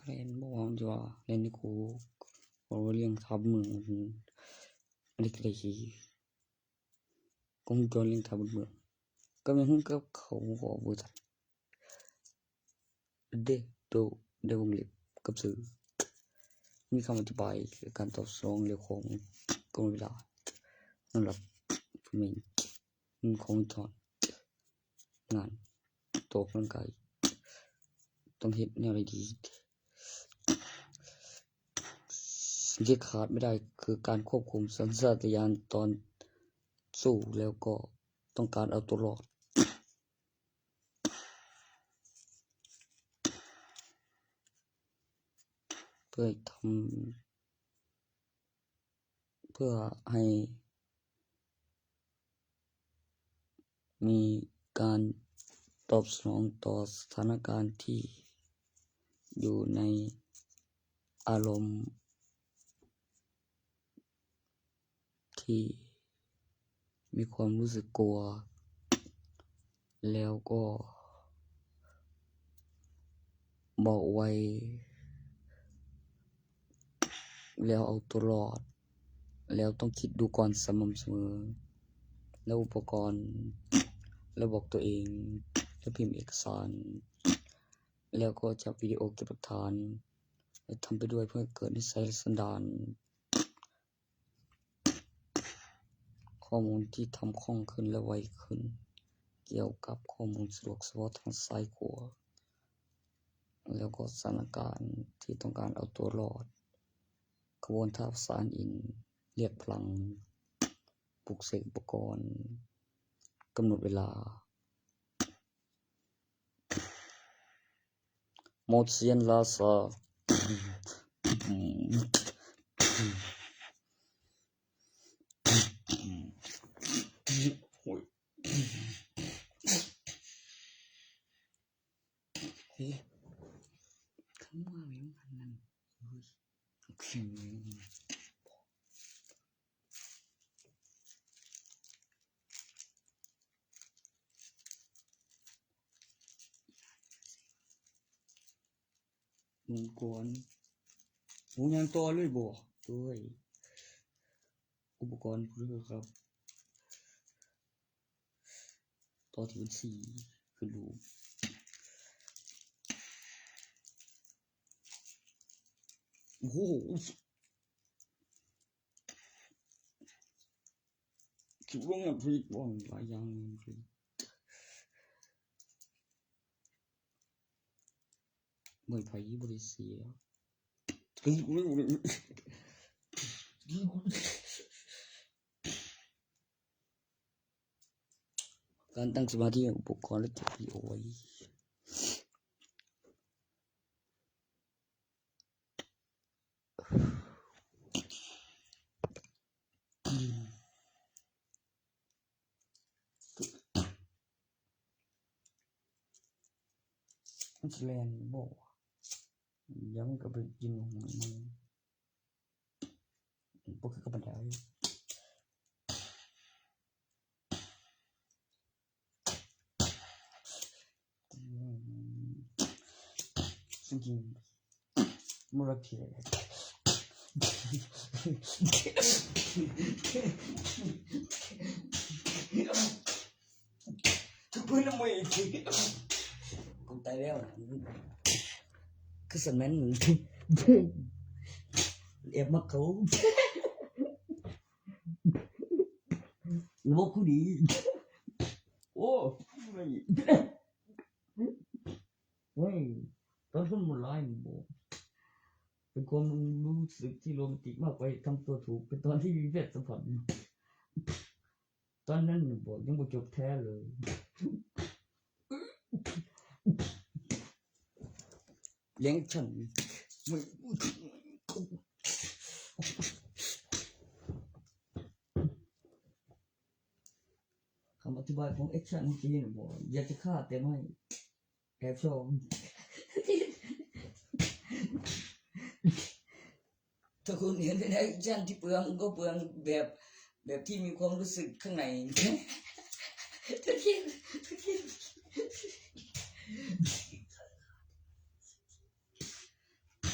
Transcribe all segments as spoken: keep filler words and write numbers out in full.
เล่นบอกว่ามันจะว่าเล่นนี่กูบอกว่าเรื่องทับเมืองมันเล็กเลยทีกงจรเรื่องทับเมืองก็มีหุ้นกับเขาบอกบริษัทเดโดเดวงเล็บกับซื้อมีคำอธิบายการตอบสนองเร็วของกลเวลาสำหรับผู้มี อืมของถอนงานตัวร่างกายต้องเฮ็ดแนวใดดีสิ่งที่ขาดไม่ได้คือการควบคุมสัญชาตญาณตอนสู้แล้วก็ต้องการเอาตัวรอดเพื่อทำ เพื่อให้มีการตอบสนองต่อสถานการณ์ที่อยู่ในอารมณ์ที่มีความรู้สึกกลัว แล้วก็บอกไว แล้วเอาตัวรอด แล้วต้องคิดดูก่อนสม่ำเสมอ แล้วอุปกรณ์ แล้วบอกตัวเอง แล้วพิมพ์เอกสาร แล้วก็จับวิดีโอเก็บหลักฐาน และทำไปด้วยเพื่อเกิดนิสัยและสันดาน ข้อมูลที่ทำคล่องขึ้นและไวขึ้น เกี่ยวกับข้อมูลสะดวกเฉพาะทางซ้ายขวา แล้วก็สถานการณ์ที่ต้องการเอาตัวรอด ขบวนท่าประสานอิน เรียกพลัง ปลุกเสกอุปกรณ์ กำหนดเวลา หมดเสียนลาซา โอ้ย เฮ้ย คำว่าอะไรของมันนั่น เฮ้ย โอเค มังกร โอ้ ยังต่อเลยบ่ ด้วย อุปกรณ์เพื่อครับ ต่อที่เป็นสี่ คือรูป โอ้โห คิดว่ามันผลิตบ่อนหลายอย่างเลย บ่อยไผบ่ได้เสีย การตั้งสมาธิอุปกรณ์และเก็บวิดีโอไว้ มันสิแล่นบ่ เดี๋ยวมันก็ไปกินของมัน บ่คือกับบันได อืม จริงๆ มันละเพีย ทุกพื้นละเมอ กูตายแล้ว คือสแมน แอบมาเขา หัวกูดี โอ้ ไม่ เฮ้ย ตอนคนมันร้ายนี่บ่ เป็นความรู้สึกที่โรแมนติกมากไป ทำตัวถูก เป็นตอนที่มีเพศสัมพันธ์ ตอนนั้นน่ะบ่ ยังบ่จบแท้เลย เลี้ยงฉัน คำอธิบายของแอคชั่นเมื่อกี้น่ะบ่ อยากจะฆ่าแต่ไม่ แอบชอบ ถ้าคุณเห็นเป็นแอคชั่นที่เปลืองก็เปลืองแบบ แบบที่มีความรู้สึกข้างใน ทุกทีทุกที เ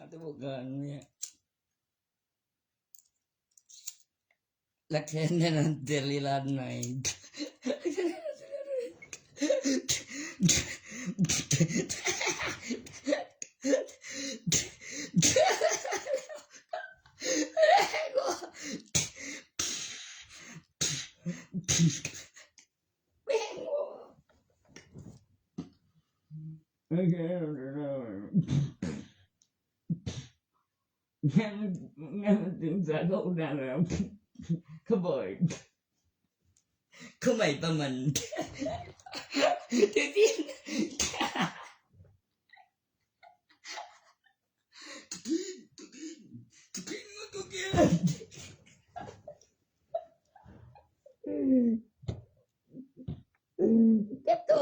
Ate bukan ya. Lakene nan delilan nai. Ngang ngang sa ko na na. Kaboy. Kumay pa man. Tutin. Tutin, tutin. Tutin mo, tutin. Kato.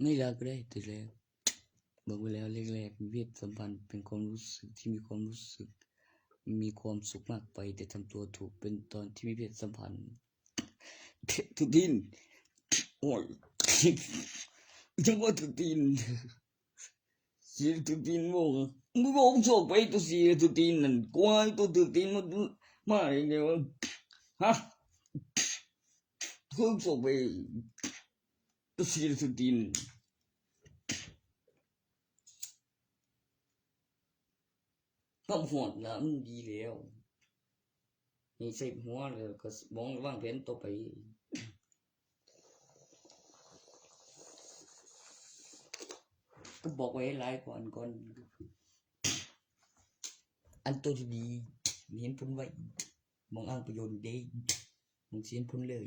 May lagได้แต่แล้ว บอกไว้แล้วแรกๆมีเพศสัมพันธ์เป็นความรู้สึกที่มีความรู้สึก มีความสุขมากไป แต่ทำตัวถูกเป็นตอนที่มีเพศสัมพันธ์ ทุกทีน โอ้ย จังว่าทุกทีน สิทุกทีน มึง มึงบอกมึงโชคไปตัวสิทุกทีนนั่น กูว่าตัวทุกทีนมันมาอย่างเดียว ฮะ คือโชคไปตัวสิทุกทีน ความฮอดน่ะมันดีแล้ว นี่ใส่หัวแล้วก็มองวางแผนต่อไป ก็บอกไว้หลายก่อนก่อน อันตัวที่ดี มีเห็นผลไว มองอ้างประโยชน์เด้ มองสิเห็นผลเลย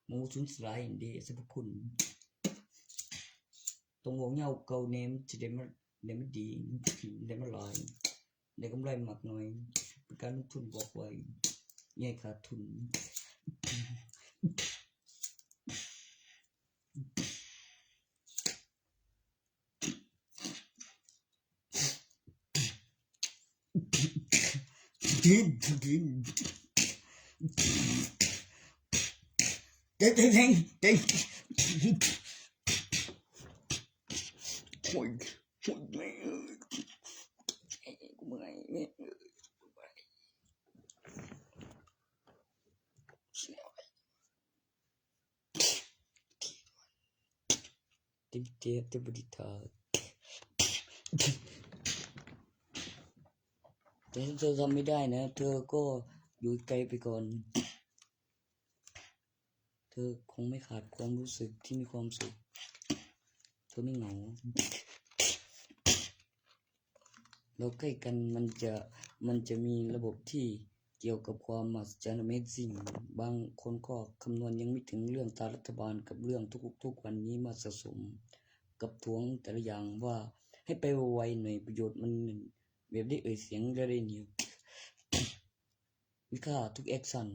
มองสูญเสียเด้ สรรพคุณ ต้องเว้าเงาเก่าแหน่ มันสิได้มา ได้มาดี ได้มาหลาย ได้กำไรมากน้อย เป็นการลงทุนบอกไว้ อย่าให้ขาดทุน ติดเจ็บแต่บ่ได้ถาก แต่ถ้าเธอทำไม่ได้นะ เธอก็อยู่ไกลไปก่อน เธอคงไม่ขาดความรู้สึกที่มีความสุข เธอไม่เหงา เราใกล้กัน มันจะ มันจะมีระบบที่เกี่ยวกับความมหัศจรรย์ Amazing บางคนก็คำนวณยังไม่ถึงเรื่องตารัฐบาลกับเรื่องทุกๆวันนี้มาสะสมกับทวงแต่ละอย่างว่าให้ไปไวๆหน่อย ประโยชน์มันแบบได้เอ่ยเสียงและได้เหนี่ยว มีค่าทุกแอคชั่น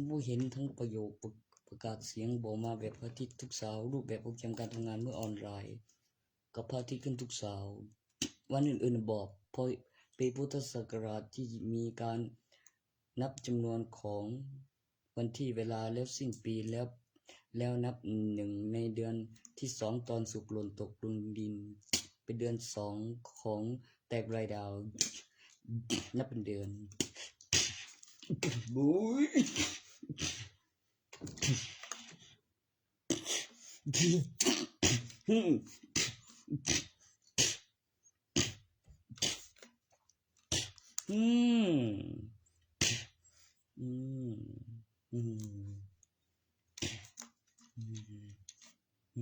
ผู้เห็นทั้งประโยคประประกาศเสียงบอกมาแบบพระอาทิตย์ทุกเช้า รูปแบบโปรแกรมการทำงานเมื่อออนไลน์ กับพระอาทิตย์ขึ้นทุกเช้า วันอื่นๆบอกพอปีพุทธศักราชที่มีการนับจำนวนของวันที่เวลาแล้วสิ้นปีแล้ว แล้วนับหนึ่งในเดือนที่สองตอนสุกหล่นตกลงดิน เป็นเดือนสองของแตกรายดาว นับเป็นเดือน บุย อืม อืม อืม อืม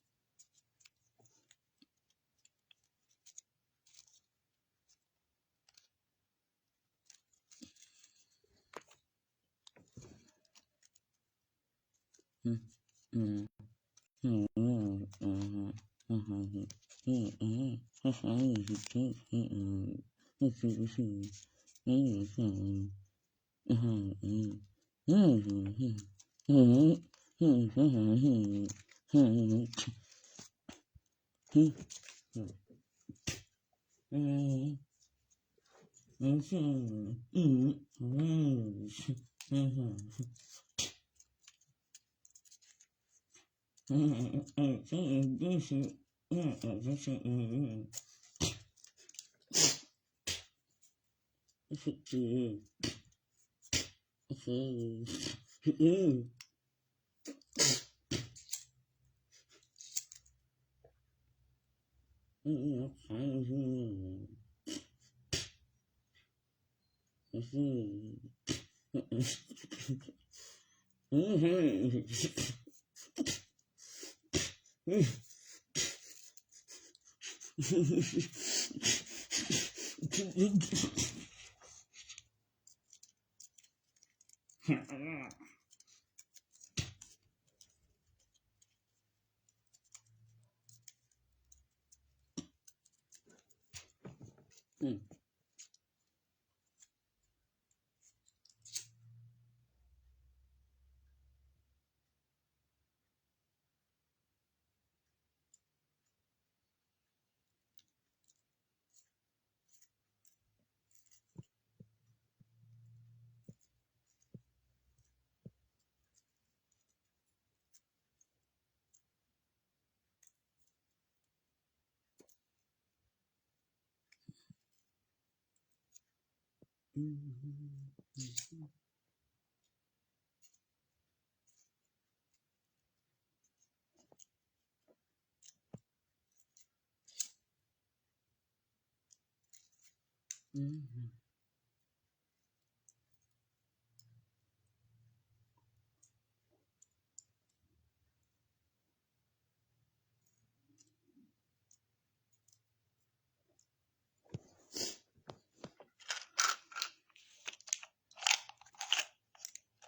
อืม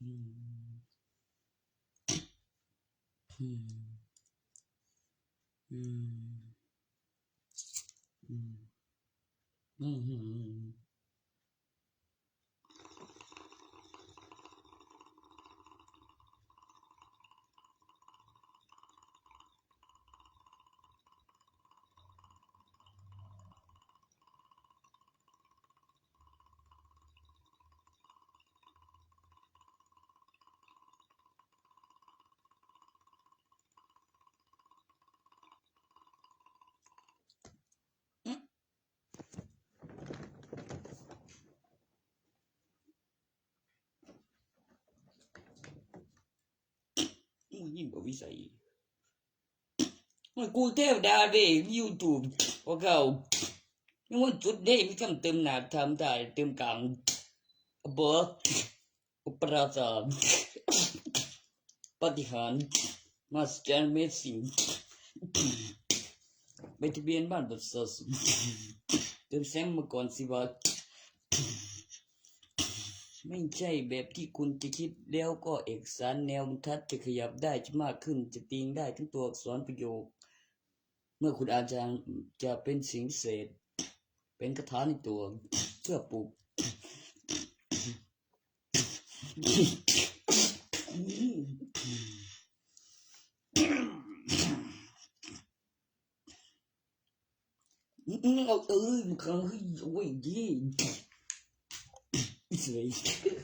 อืม อืม อืม อืม อืม อืม มึงยิ่งบ่วิสัย มันกูเทวดาเด้ YouTube พวกเขา ยังวันจุดเด้ มีคำเติมหน้าทำได้ เติมกลาง เบิก อุปราชา ปาฏิหาริย์ Master Amazing ใบทะเบียนบ้านประชาชน เติมแสงมาก่อนสิว่า ไม่ใช่แบบที่คุณจะคิด แล้วก็เอกสารแนวบรรทัดจะขยับได้ จะมากขึ้น จะตีงได้ทั้งตัวอักษรประโยค เมื่อคุณอาจารย์จะเป็นสิ่งเศษ เป็นคาถาในตัว เพื่อปลุก เอาเอ้ย มึงเอาเฮ้ย โอ้ย ดี สวย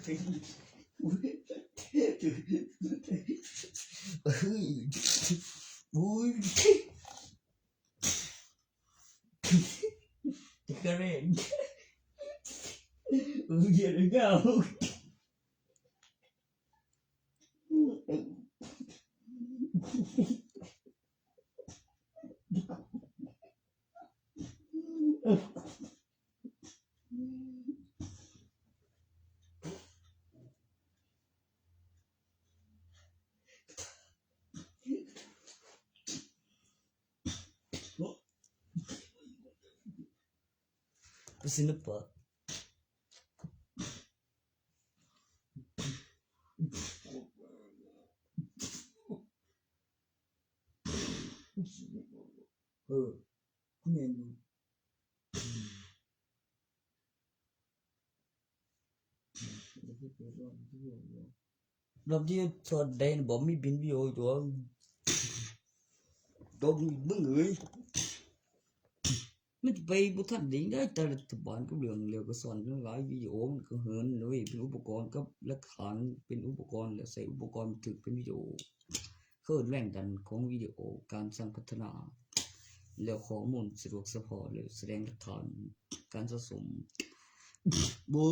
เฮ้ย อุ้ย จะกระเรน อุ้ย เดี๋ยวเดี๋ยว Kasi na pa. Ơ, không nên đâu. Rap dia cho đen bom mi bin bio dua. Dog bưng người. มันจะไปบ่ทันได้ได้แต่รัฐบาลก็เรื่องเดียวก็สอนเรื่องหลายวิดีโอมันก็เหินเลยเป็นอุปกรณ์กับหลักฐานเป็นอุปกรณ์แล้วใส่อุปกรณ์บันทึกเป็นวิดีโอ เพิ่มแรงดันของวิดีโอการสร้างพัฒนา แล้วข้อมูลสะดวกเฉพาะแล้วแสดงหลักฐานการสะสม บ่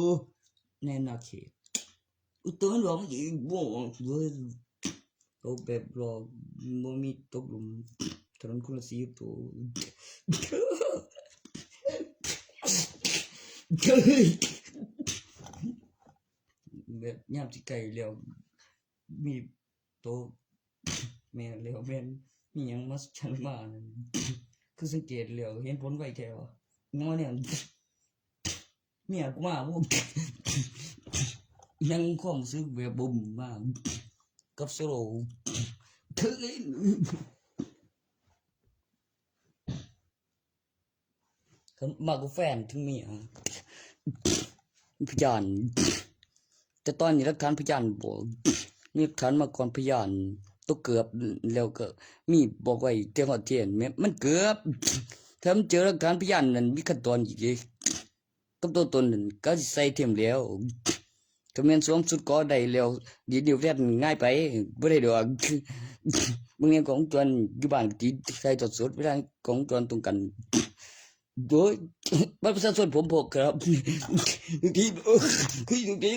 ในอาณาเขต อุยตัวมันบอกมันอีกบ่เลย ตกแบบรอบ่มีตกหลุม ถนนคนละสีกับตัว แบบยามสิไกลแล้ว มีโต แม่นแล้วแม่น มีหยังมาฉันมานั่น คือสังเกตแล้วเห็นผลไวแท้วะ งอเนี่ย เมียกูมาพวก ยังความรู้สึกแบบบ่มมาก กับโซโล เธอ มากกว่าแฟนถึงเมีย พยาน แต่ตอนนี้หลักฐานพยานบ่ มีหลักฐานมาก่อนพยาน ตัวเกือบ แล้วก็มีบอกไว้แต่ฮอดเทียน แม่นมันเกือบ ถ้ามันเจอหลักฐานพยานนั่นมีขั้นตอนอีกเด้ กับตัวตนนั่นก็สิใส่เทียมแล้ว ก็แม่นสวมชุดเกราะได้แล้ว ดีดนิ้วแฟนง่ายไป บ่ได้ดอก มึงยังของจวนอยู่บ้านติดใส่ตอดสด เวลาของจวนตรงกัน โดยบัตรประชาชนผมพกครับ ทุกที เอ้ย ทุกที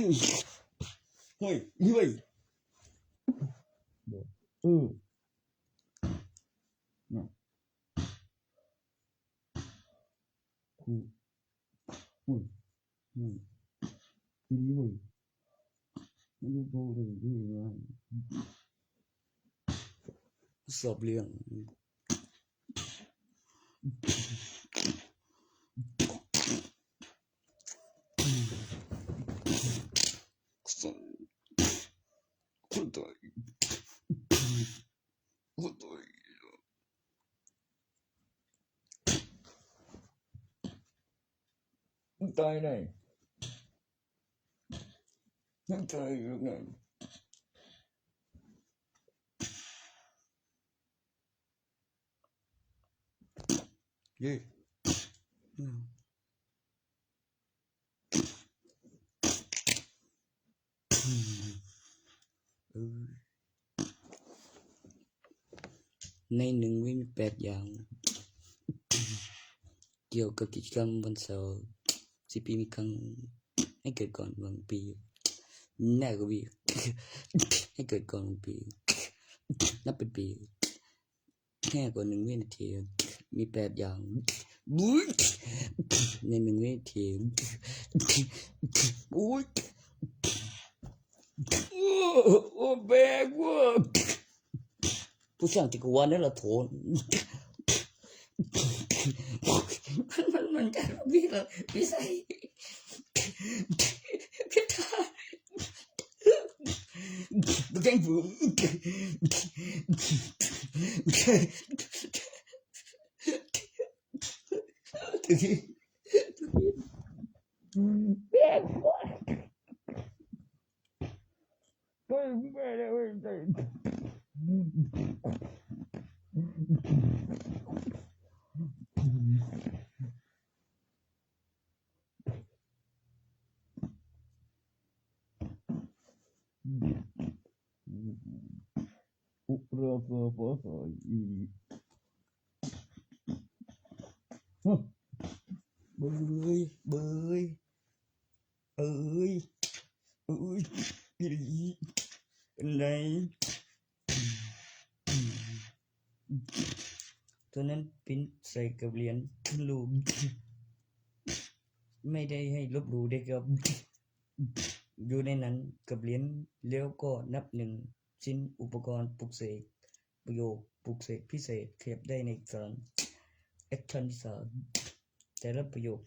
เฮ้ย เฮ้ย เออ น่ะ คู่ อุ้ย อืม อีหลีเว้ย มันอยู่โตเลย นี่ว่า สอบเรื่อง สอบ ตาย กูตาย กูตายไหน กูตายอยู่ไหน เย้ อืม เออ ในหนึ่งวิมีแปดอย่าง เกี่ยวกับกิจกรรมวันเสาร์ สิบปีมีครั้ง ให้เกิดก่อนวันปี แน่กว่าปี ให้เกิดก่อนวันปี นับเป็นปี แค่กว่าหนึ่งวินาที มีแปดอย่าง ในหนึ่งวินาที โอ้ย โอ้ โอ้ แบกเว้ย ผู้สร้างจักรวาลนั่นละโถ มัน มัน มันจะมีเหรอ มีใส่ พี่ตา แกล้งผม แบกเว้ย เฮ้ย มึงไปแล้วเว้ย อุราฟาฟาฟาอี เบย เบย เอ้ย เอ้ย อีหลี เป็นไง ตัวนั้นปริ้นใส่กับเหรียญขึ้นรูป ไม่ได้ให้ลบหลู่ได้ครับ อยู่ในนั้นกับเหรียญ แล้วก็นับหนึ่ง ชิ้นอุปกรณ์ปลุกเสก ประโยคปลุกเสกพิเศษ ขยับได้ในสาม แอคชั่นที่สาม แต่ละประโยค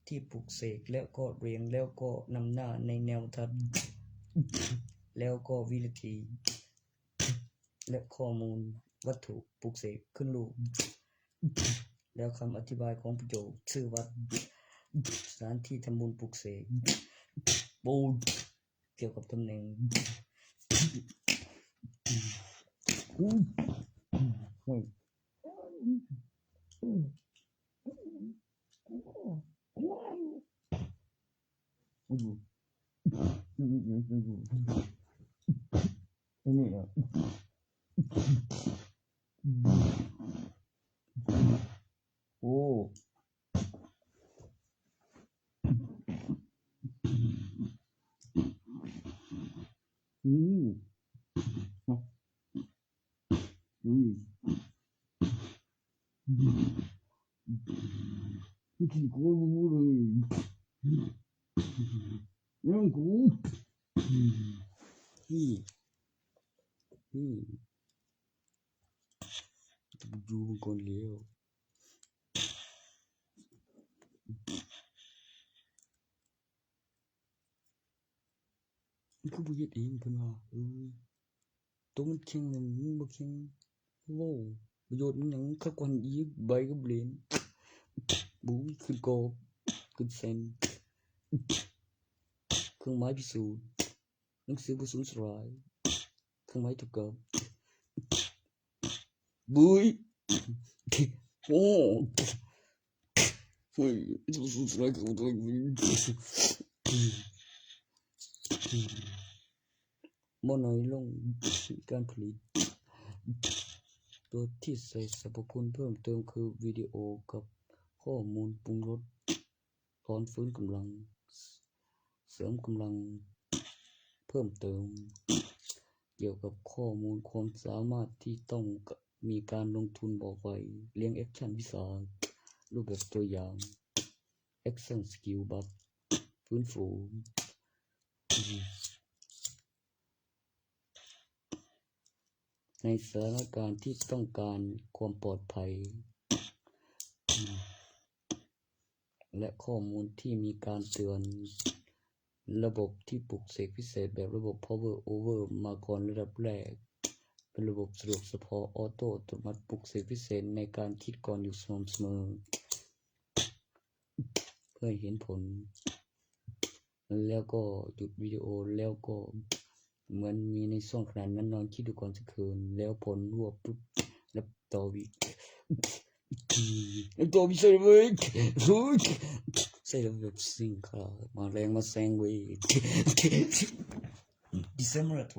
ที่ปลุกเสก แล้วก็เรียง แล้วก็นำหน้าในแนวทัศน์ แล้วก็วินาที และข้อมูลวัตถุปลุกเสกขึ้นรูป แล้วคำอธิบายของประโยค ชื่อวัด สถานที่ทำบุญปลุกเสก ปูน เกี่ยวกับตำแหน่ง อันนี้อ่ะ โอ้ อืม อืม กูขี้โกงกูเลย ยังกู นี่ นี่ ดูมันก่อนแล้ว มันคือบ่เฮ็ดเองเพิ่นว่า เออ ตัวมันแข็งนั่นมันบ่แข็ง โว้ว ประโยชน์มันหยังคักกว่าหั้นอีก ใบกับเหรียญ บุ้ย ขึ้นกรอบ ขึ้นแสน เครื่องหมายพิสูจน์ หนังสือผู้สูญสลาย เครื่องหมายเท่ากับ บุ้ย โอ้ เฮ้ย ผู้สูญสลายของตัวเอง บ่น้อยลง การผลิต ตัวที่ใส่สรรพคุณเพิ่มเติมคือวิดีโอกับข้อมูลปรุงรส ถอนฟื้นกำลัง เสริมกำลัง เพิ่มเติม เกี่ยวกับข้อมูลความสามารถที่ต้องมีการลงทุนบอกไว้ เรียงแอคชั่นวิสาหะ รูปแบบตัวอย่าง แอคชั่นสกิลบัฟ ฟื้นฟู ในสถานการณ์ที่ต้องการความปลอดภัย และข้อมูลที่มีการเตือน ระบบที่ปลุกเสกพิเศษแบบระบบ power over มาก่อนระดับแรก เป็นระบบสะดวกเฉพาะออโต้อัตโนมัติปลุกเสกพิเศษในการคิดก่อนอยู่สม่ำเสมอ เพื่อให้เห็นผล แล้วก็หยุดวิดีโอ แล้วก็เหมือนมีในช่วงขณะนั้นนอนคิดดูก่อนสักคืน แล้วผลรวบปุ๊บ แล้วต่อวิ แล้วต่อวิใส่เลย ใส่ระบบซิงค์ครับ มาแรงมาแซงเว้ย December ข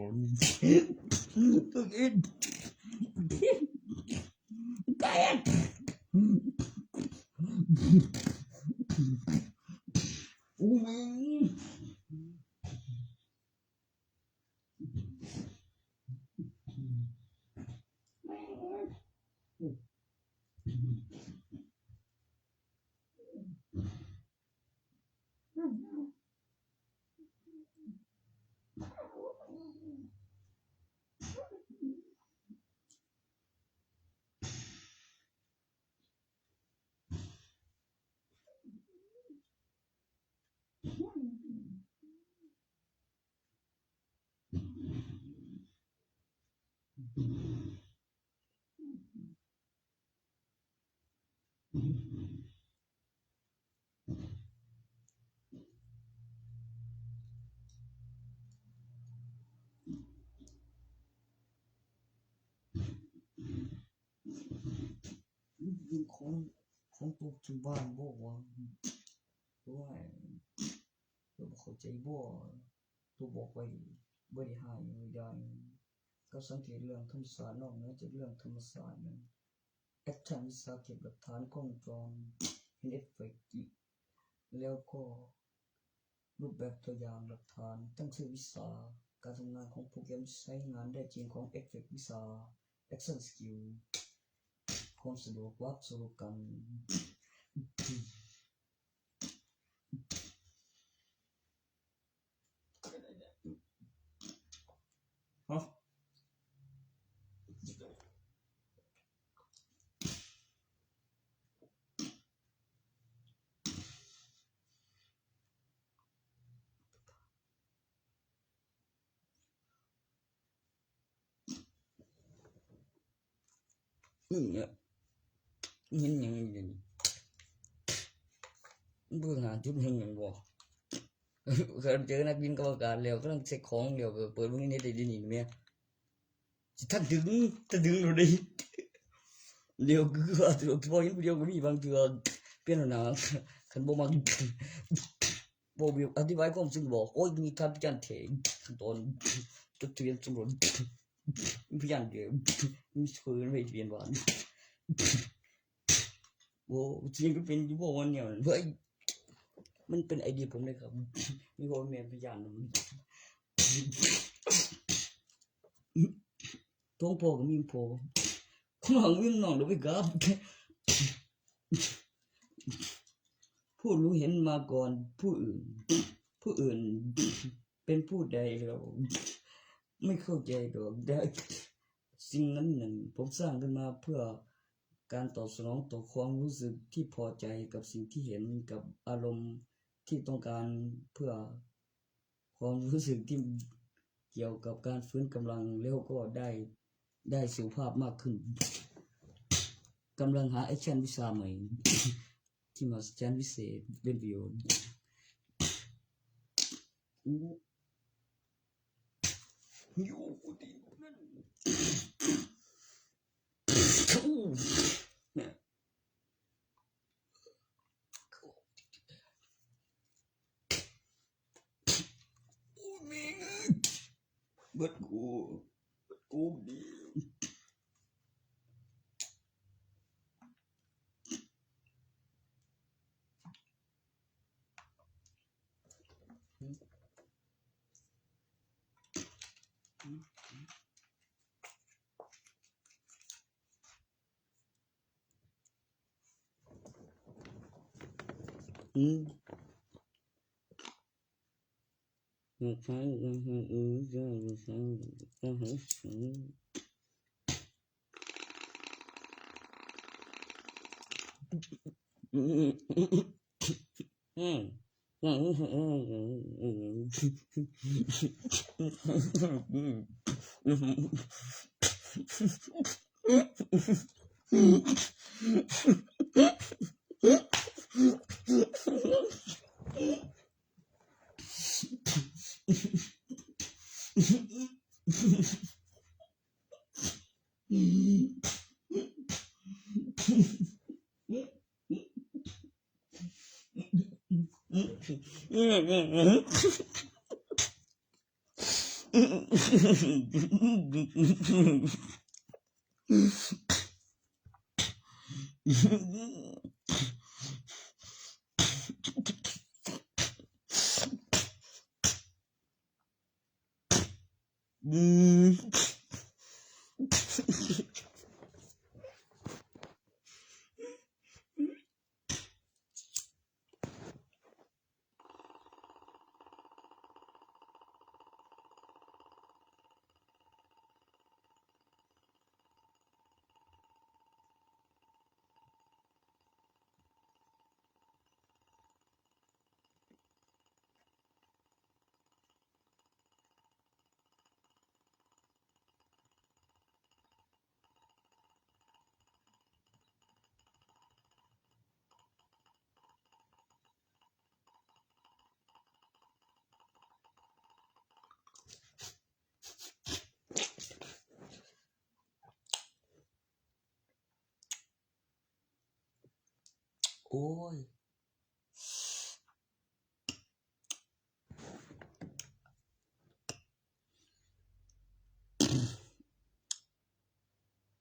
องของตัวปัจจุบันบอกว่า ว่าตัวบ่เข้าใจบ่ ตัวบอกไปบ่ได้หาอย่างใด ก็สังเกตเรื่องธรรมศาสตร์นอกเหนือจากเรื่องธรรมศาสตร์นั้น แอคชั่นวิชาเก็บหลักฐานกล้องจรเห็นเอฟเฟกต์อีก แล้วก็รูปแบบตัวอย่างหลักฐานตั้งชื่อวิชา การทำงานของโปรแกรมที่ใช้งานได้จริงของเอฟเฟกต์วิชา แอคชั่นสกิล ความสะดวกวับสโลกัน ฮะ อืมเนี่ย เห็นหยังอยู่นี่ เบิ่งหาจุดเห็นหยังบ่ คันเจอนักบินอวกาศแล้วกำลังเช็คของแล้วก็เปิดเบิ่งในเน็ตได้เดี๋ยวนี้แม่ สิทันดึง จะดึงโลดเด้ เดี๋ยวคือว่าตัวเห็นผู้เดียวก็มีบางเทื่อ เปลี่ยนหน้า คันบ่มัก บ่แบบอธิบายความรู้สึกบอก โอ้ย มีท่านพิจารณ์เถง ขั้นตอนจดทะเบียนสมรส มีพยานเดียว มีเชิญไปทะเบียนบ้าน โอ้ จริงก็เป็นอยู่บ่วันเนี่ย เฮ้ย มันเป็นไอเดียผมเลยครับ มีพ่อแม่พยานนำ ท้องพ่อก็มีพ่อ ของวิ่งน้องเดี๋ยวไปครับ ผู้รู้เห็นมาก่อนผู้อื่น ผู้อื่น เป็นผู้ใดเรา ไม่เข้าใจดอก แต่สิ่งนั้นหนึ่ง ผมสร้างขึ้นมาเพื่อการตอบสนองต่อความรู้สึกที่พอใจกับสิ่งที่เห็น กับอารมณ์ที่ต้องการ เพื่อความรู้สึกที่เกี่ยวกับการฟื้นกำลัง แล้วก็ได้ ได้สุขภาพมากขึ้น กำลังหาแอคชั่นวิชาใหม่ ที่มหัศจรรย์วิเศษเป็นประโยชน์ อู้ อยู่ดีนั่น อู้ เนี่ย อู้ แม่งเอ้ย เบิดกู เบิดกูดี อืม อืม โอ้ย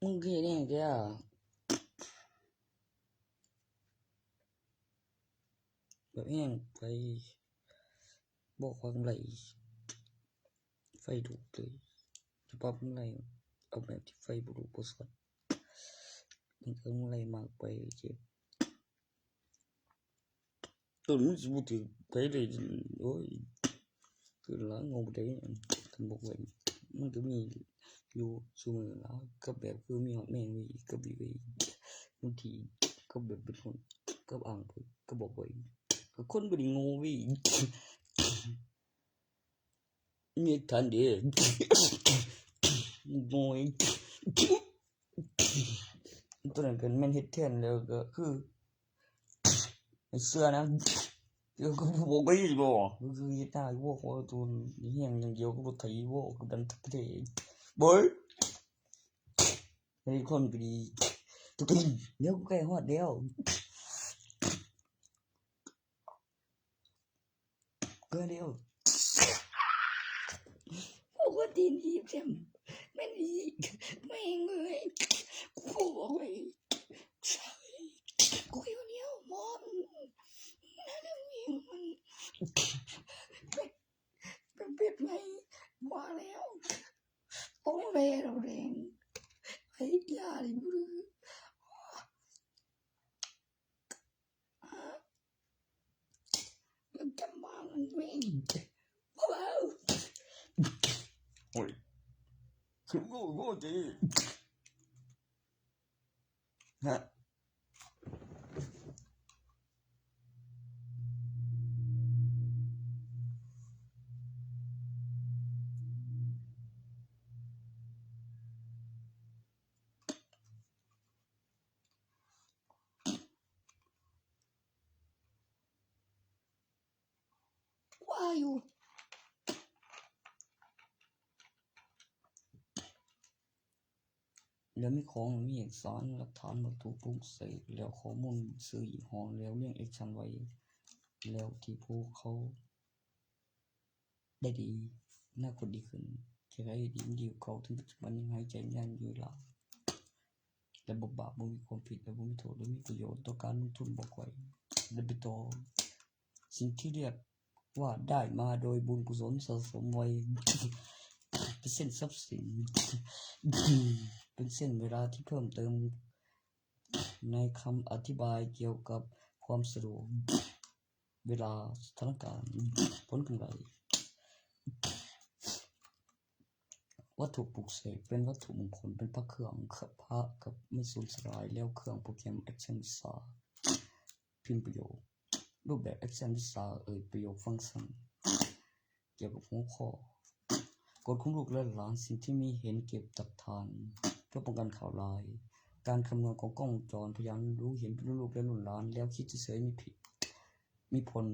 มึงคือเนี่ยแกอะ แบบแห้งไป บอกความไหล ไฟดูดเลย สภาพมึงไหล เอาแบบที่ไฟบ่ดูดบ่สอด มึงก็มึงไหลมากไป เจ็บ ต้นมันสิบ่ถือไผเลย โอ้ย คือหลายงงได้ คันบอกไว้ มันก็มีอยู่ซุมื้อล่ะ กับแบบคือมีฮอดแมงไว้ กับอีกไว้ บางที กับแบบเป็นคน กับอ่าง กับบอกไว้ กับคนบ่ได้โง่เว้ย มีทันเด้ โง่ย ตัวนั้นก็แม่นเฮ็ดแทนแล้วก็คือ เชื่อนะ เดี๋ยวก็บอกไปอีกบ่ ก็คือเฮ็ดหน้าอีโว้ ขอตัวเฮี้ยงอย่างเดียวก็บ่ไถอีโว้ ก็ดันทักเท เบ้ย ไอ้คนก็ดี ตัวจริง เดี๋ยวกูใกล้ฮอดแล้ว ก็เดียว บอกว่าตีนอีแซม แม่นอีแม่งเอ้ย กูบอกไว้ ใช่ กูอยู่เนี่ยมอน นั่นเองมัน เป็น เป็นเป็ดไง ว่าแล้ว ต้องแม่เราแดง ไอ้ยาดิบรือ มันจะมามันไม่ ว้าว โอ้ย คือโง่โง่จริง ฮะ ว่าอยู่ แล้วมีของ มีเอกสาร หลักฐาน วัตถุปลุกเสก แล้วข้อมูลชื่อยี่ห้อ แล้วเรียงแอคชั่นไว้ แล้วที่พวกเขาได้ดี อนาคตดีขึ้น จะได้ดี ดีกว่าเก่า ถึงปัจจุบันยังหายใจยังอยู่ล่ะ และบ่บาป บ่มีความผิด และบ่มีโทษ และมีประโยชน์ต่อการลงทุนบ่ค่อย และไปต่อ สิ่งที่เรียกว่าได้มาโดยบุญกุศลสะสมไว้ เป็นเส้นทรัพย์สิน เป็นเส้นเวลาที่เพิ่มเติม ในคำอธิบายเกี่ยวกับความสะดวก เวลา สถานการณ์ ผลกำไร วัตถุปลุกเสก เป็นวัตถุมงคล เป็นพระเครื่อง พระกับไม่สูญสลาย แล้วเครื่องโปรแกรมแอคชั่นสา พิมพ์ประโยค รูปแบบแอคชั่นวิชาเอ่ยประโยคฟังก์ชัน เกี่ยวกับหัวข้อ กฎคุ้มลูกและหลาน สิ่งที่มีเห็นเก็บหลักฐาน เพื่อป้องกันข่าวร้าย การคำนวณของกล้องวงจร พยานรู้เห็นเป็นรุ่นลูกและรุ่นหลาน แล้วคิดเฉยๆมีผิด มีผล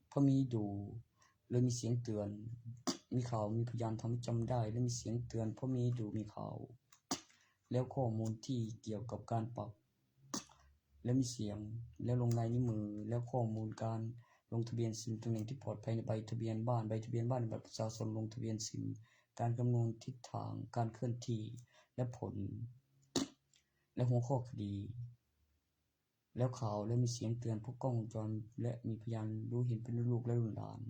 เพราะมีดู เลยมีเสียงเตือน มีข่าว มีพยานทำให้จำได้ และมีเสียงเตือน เพราะมีดู มีข่าว แล้วข้อมูลที่เกี่ยวกับการปรับ และมีเสียง แล้วลงลายนิ้วมือ แล้วข้อมูลการลงทะเบียนซิม ตำแหน่งที่ปลอดภัยในใบทะเบียนบ้าน ใบทะเบียนบ้าน บัตรประชาชน ลงทะเบียนซิม การคำนวณทิศทาง การเคลื่อนที่ และผล และหัวข้อคดี แล้วข่าว และมีเสียงเตือน พวกกล้องวงจร และมีพยานรู้เห็นเป็นรุ่นลูกและรุ่นหลาน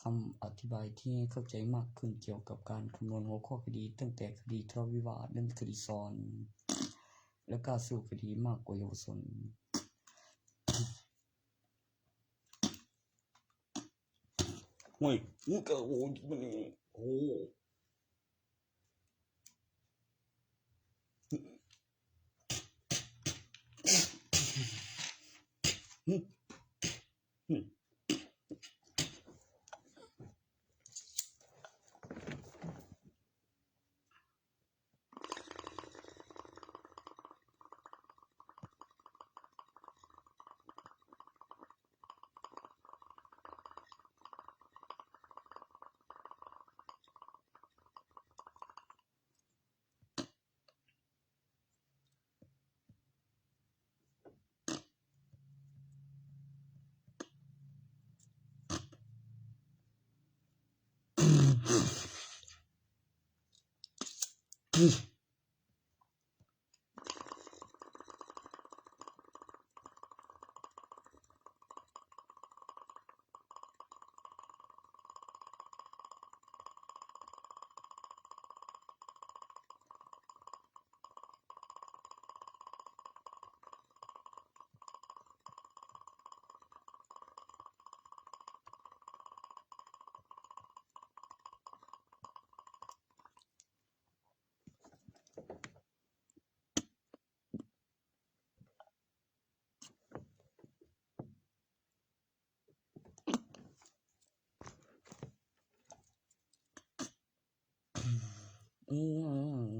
คำอธิบายที่ให้เข้าใจมากขึ้นเกี่ยวกับการคำนวณหัวข้อคดี ตั้งแต่คดีทะเลาะวิวาท และคดีซ้อน และกล้าสู้คดีมากกว่าเยาวชน โอ้ย มึงก็โอ้ย มัน โอ้ อืม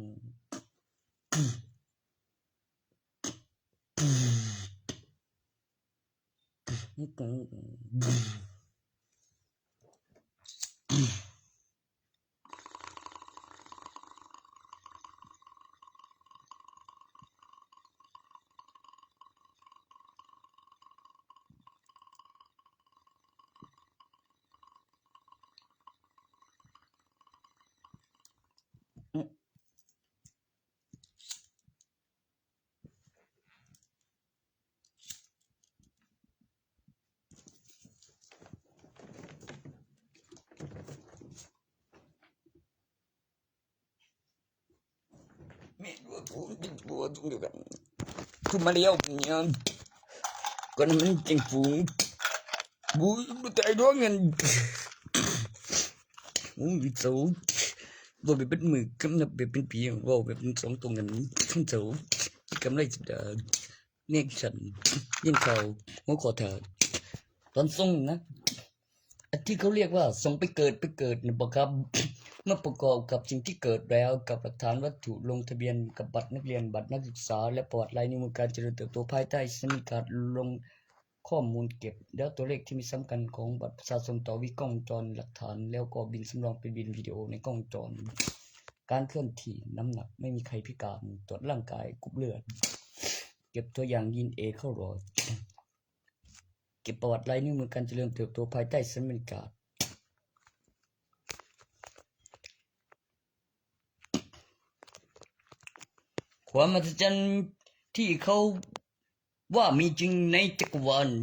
แม่นว่ากูเป็นผัวทุกเดียวกัน กูมาเลี้ยวเนี่ย ก่อนมันเจ๋งฝูง กูบ่ตายดอกเงิน มึงอยู่เสา บ่ไปเป็นมือกำนับแบบเป็นปี เว้าแบบเป็นสองตัวเงิน เสา กำไรสัปดาห์ เนกชัน ยินข่าว หัวข้อถ่าย ตอนส่งนะ อันที่เขาเรียกว่าส่งไปเกิดไปเกิดนะบอกครับ เมื่อประกอบกับสิ่งที่เกิดแล้วกับหลักฐานวัตถุลงทะเบียนกับบัตรนักเรียนบัตรนักศึกษา และประวัติลายนิ้วมือการเจริญเติบโตภายใต้สวัสดิการลงข้อมูลเก็บ แล้วตัวเลขที่มีสำคัญของบัตรประชาชนต่อวิกล้องวงจรหลักฐาน แล้วก็บินสำรองเป็นบินวิดีโอในกล้องวงจร การเคลื่อนที่น้ำหนักไม่มีใครพิการตรวจร่างกายกรุ๊ปเลือด เก็บตัวอย่างดีเอ็นเอเข้ารอ เก็บประวัติลายนิ้วมือการเจริญเติบโตภายใต้สวัสดิการ ความมหัศจรรย์ที่เขาว่ามีจริงในจักรวาล